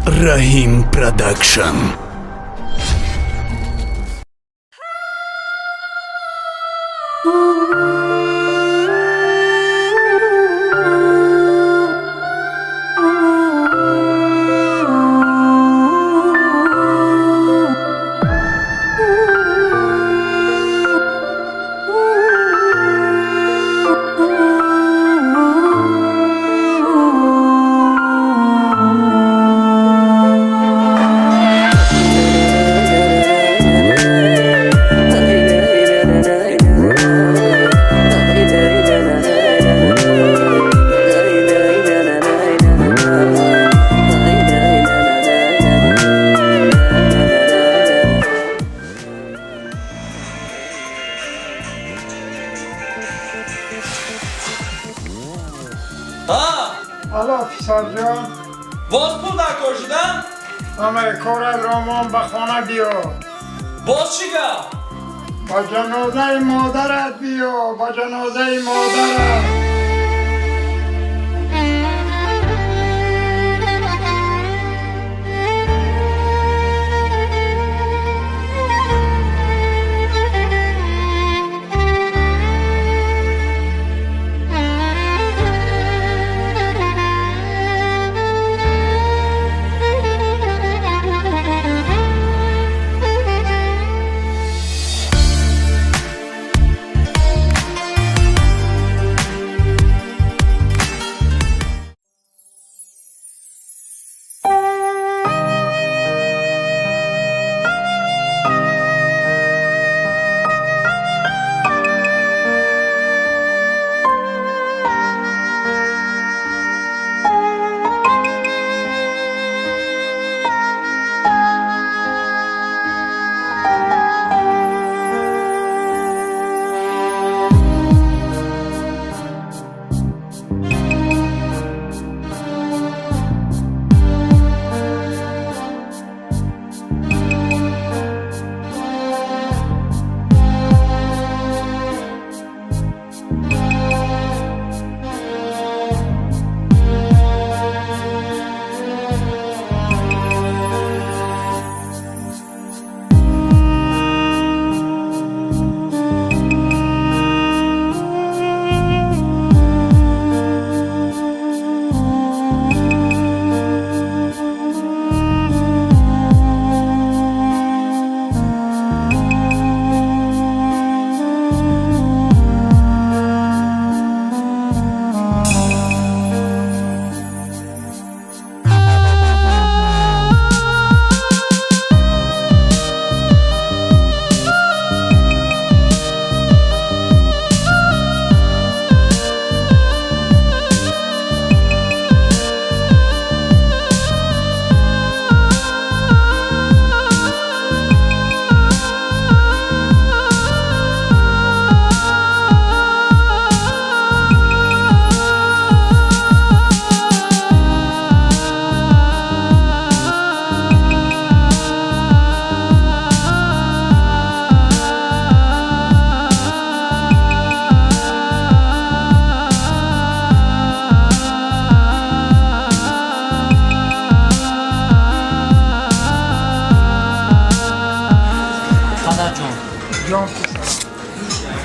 Раҳим Продакшн. Алло, писарҷон. Боз пул дар кор шудам? Ҳамаи корат ромон, ба хона биё. Боз чӣ гап? Ба ҷанозаи модарат биё, ба ҷанозаи модарат.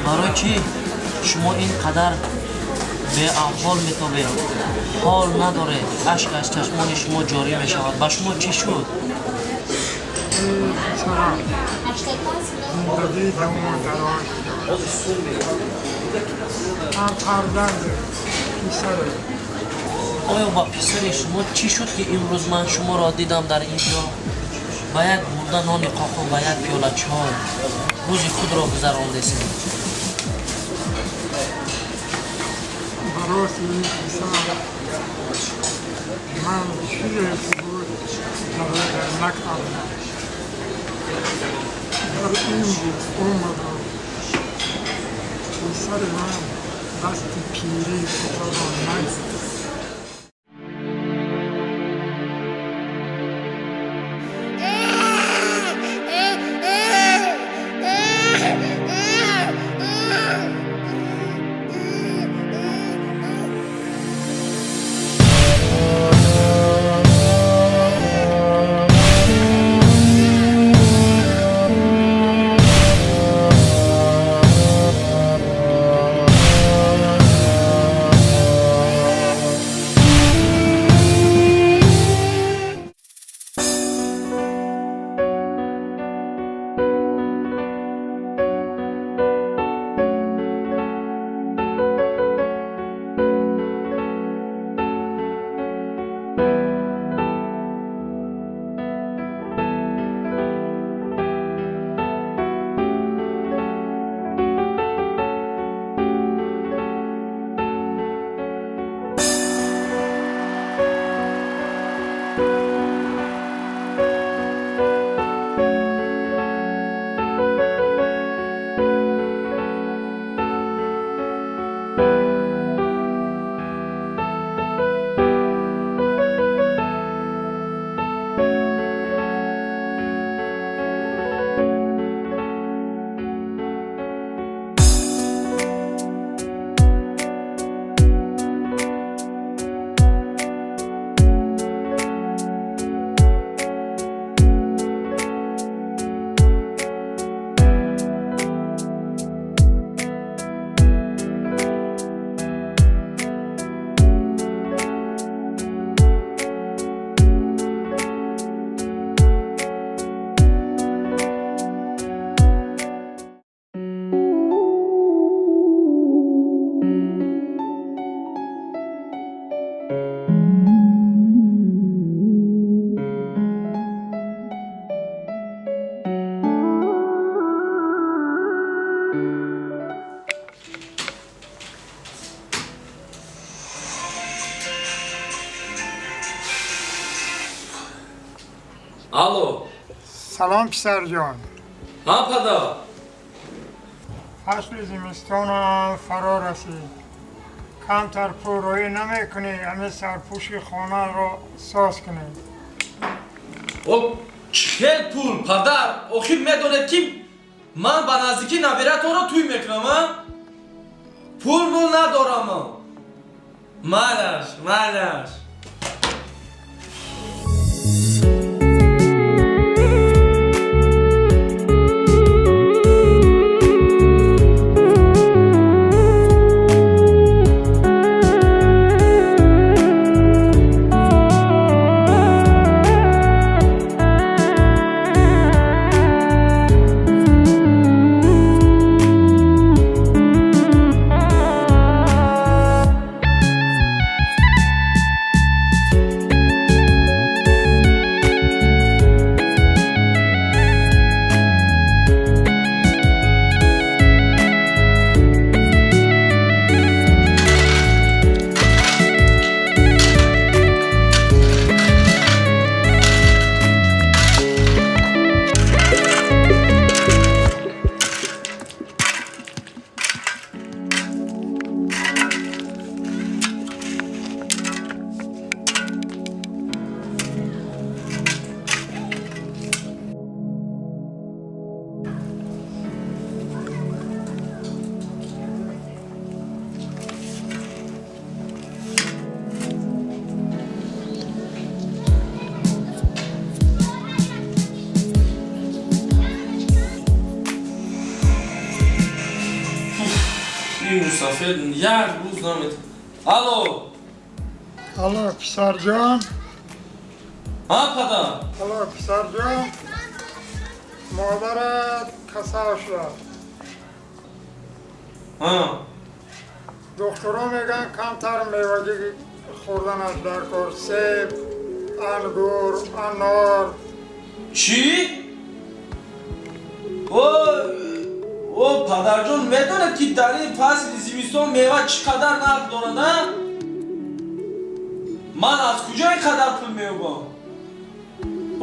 Барои чӣ шумо ин қадар беаҳвол метобед? Ҳол надоред, ашк аз чашмони шумо ҷорӣ мешавад. Ба шумо чӣ шуд? Зиндагӣ давому дароз. Ҳам фарзанд, писаре. Оё ба писари шумо чӣ шуд, ки имрӯз ман шуморо дидам дар ин ҷо ба як бурда нони қоқу ба як пиёла чой рӯзи худро гузарондесед? Барои ин писар ман чизе ки буд барояш накардам. Дар ин буд умрам. Писари ман дасти пирии худро нагирифт. Алло. Салом писарҷон. Ҳа падар. Фасли зимистонам фаро расид. Камтар пул роӣ намекунӣ, ҳамин сарпӯши хонаро соз кунӣ. О, чӣ пул, падар? Охир медонед ки ман ба наздикӣ набиратонро тӯй мекунам, а? Пул мул надорам ман. Майлаш, майлаш. Мусафир як рӯз намед. Алло. Алло, писарҷон. Ҳа падар. Алло, писарҷон. Модарат касал шуд. Ҳа. Духтуро мегӯянд камтар мевагӣ хӯрданаш дар кор. Себ, ангур, анор. Чӣ? О, падарҷон, медонед ки дар ин фасли зимистон мева чӣ қадар нарх дорад, а? Ман аз куҷо ин қадар пул меёбам?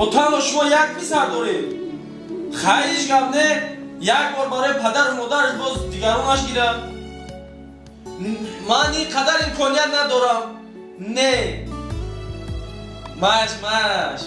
О, танҳо шумо як писар доред. Хайр, ҳеҷ гап не, як бор барои падару модараш боз дигаронаш гирад. Ман ин қадар имконият надорам. Не. Маш, маш.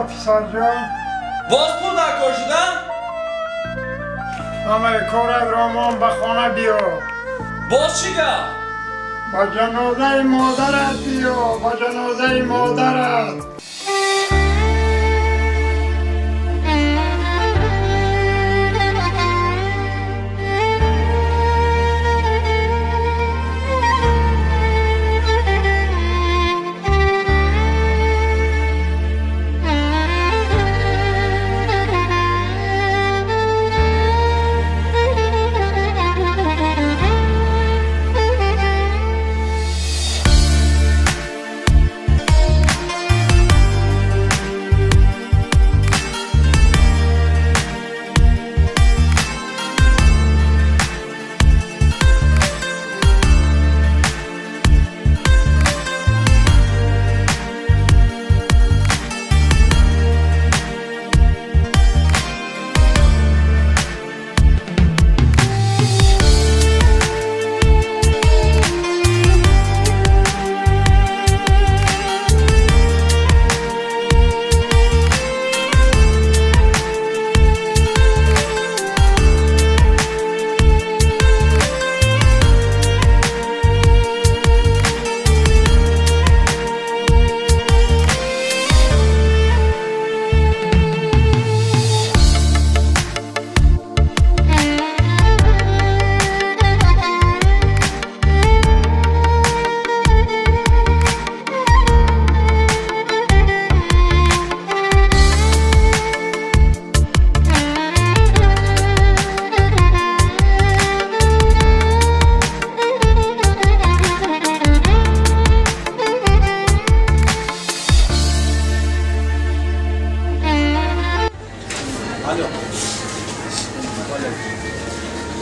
Писарҷон. Боз пул дар кор шуда? Ҳамаи корат ромон ба хона биё. Боз чӣ гап? Ба ҷанозаи модарат биё, ба ҷанозаи модарат.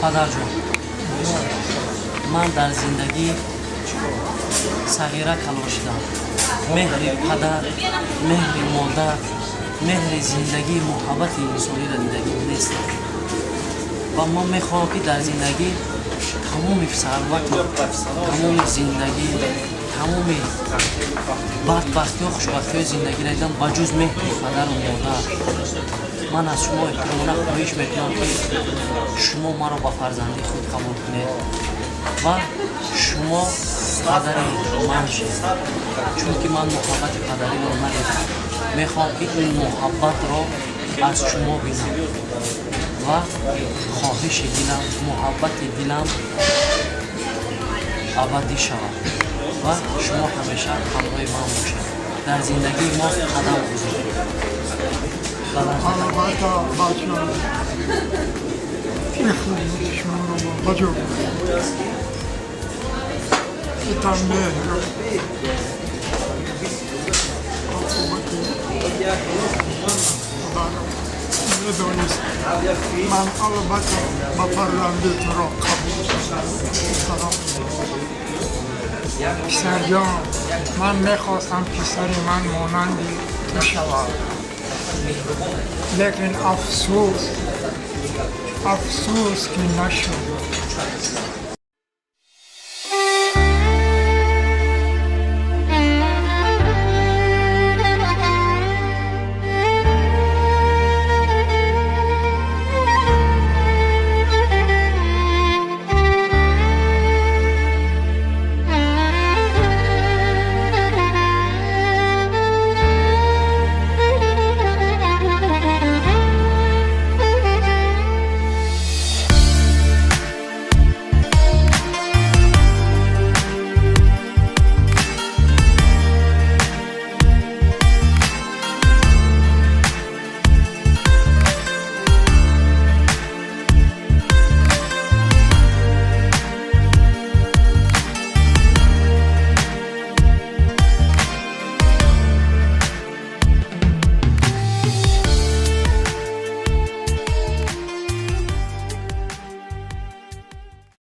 Падарҷон, ман дар зиндагӣ сағира калон шудам. Меҳри падар, меҳри модар, меҳри зиндагӣ, муҳаббати инсониро дидагӣ нестам. Ва ман мехоҳам, ки дар зиндагӣ тамоми сарвату тамоми зиндагӣ, тамоми бадбахтиҳо, хушбахтиҳои зиндагиро дидам, ба ҷуз меҳри падару модар. Ман аз шумо эҳтиромона хоҳиш мекунам, ки шумо маро ба фарзандии худ қабул кунед ва шумо падари ман шед, чунки ман муҳаббати падариро надидам. Мехоҳам, ки ин муҳаббатро аз шумо бинам ва хоҳиши дилам, муҳаббати дилам абадӣ шавад ва шумо ҳамеша ҳамроҳи ман бошед. Дар зиндагии мо қадам гузоред. Албатта, бачаам, хидмати шуморо ба ҷо итам меҳру оқубати падарам медонист, ман албатта ба фарзанди туро қабул кардам. Писарҷон, ман мехостам писари ман монанди ту шавад, лекин афсӯс, афсӯс, ки нашуд.